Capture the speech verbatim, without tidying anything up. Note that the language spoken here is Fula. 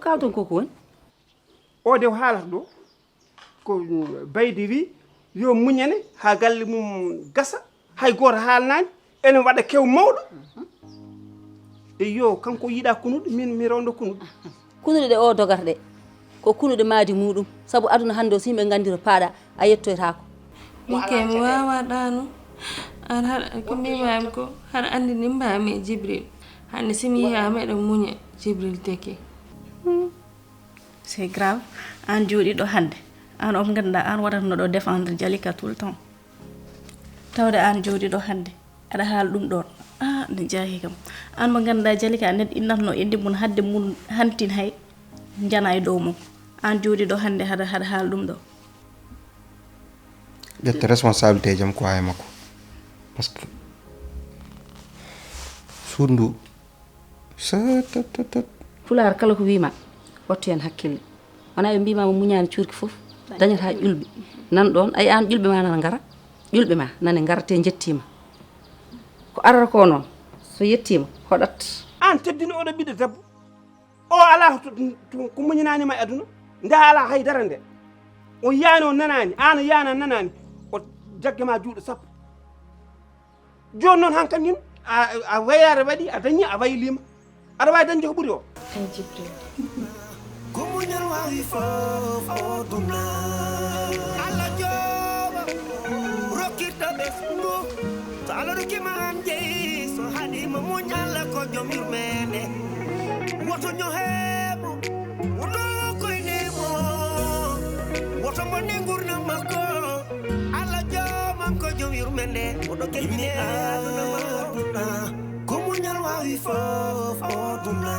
Kaalton ko ko woni? O de o haalata ɗo, ko Baydi wi yo muñane haa galle mum gasa, hay gooto haalnaani, ene waɗa kew mawɗo. E yo, kanko yiɗa kunuɗe, min mi rewndo kunuɗe. Kunuɗe ɗe o dogata ɗe, ko kunuɗe maadi muɗum, sabu aduna hannde o, so yimɓe nganndiro paaɗa, a yettoytaako. Min kay mi waawaa ɗaano. An haɗa, ko mbiimaami ko, haɗa anndi ni mbaami e Jibril. Hannde si mi yi'aama eɗen muña, Jibril teke. Hmm. C'est grave. An jooɗiiɗo hannde, an on ngannduɗaa an waɗatno ɗo défendre Jalika tout le temps. Tawde an jooɗiiɗo hannde, aɗa haala ɗum ɗoon. Ah, ne jaahi kam. An mo ngannduɗaa Jalika neɗɗo innatno e ndimmun hadde mun hantin hay njana e dow mum. An jooɗiiɗo hannde haɗa, haɗa haala ɗum ɗo. Ƴetta responsabilité jam ko haa e makko. Parce que suudu ndu, sa, tat, tat, tat. Pulaar kala ko wiima, wattu heen hakkille. Wonaa ɓe mbiima mo muñaani cuurki fof, dañata ƴulɓe. Nan ɗoon, ay aan ƴulɓe ma nana ngara, ƴulɓe ma nana ngara te njettiima. Ko arata ko noon, so yettiima, hoɗat. Aan teddini oɗo ɓiɗɗo debbo, o alaa to, to, ko muñanaani ma e aduna, nde alaa hay dara nde. O yiyaani, o nanaani, aan o yiyaani, a nanaani, o jagge ma juuɗe sappo. Jooni noon, han kan nin, a, a waylaare waɗi, a dañi, a waylima. Aɗa waawi dañde ko ɓuri o. Ay Jibril. Ko muñal waawi fof o duna. Allah jooɓa, rokkirta ɓesngu. So Allah rokki ma aan jeyi, so haɗi ma muñ, Allah ko joom yurmeende. Woto ñoheemo, woto koyneemo, woto bonne ngurnam makko. Allah joomam ko joom yurmende, oɗo keɓine aduna ma. Ko muñal waawi fof o duna.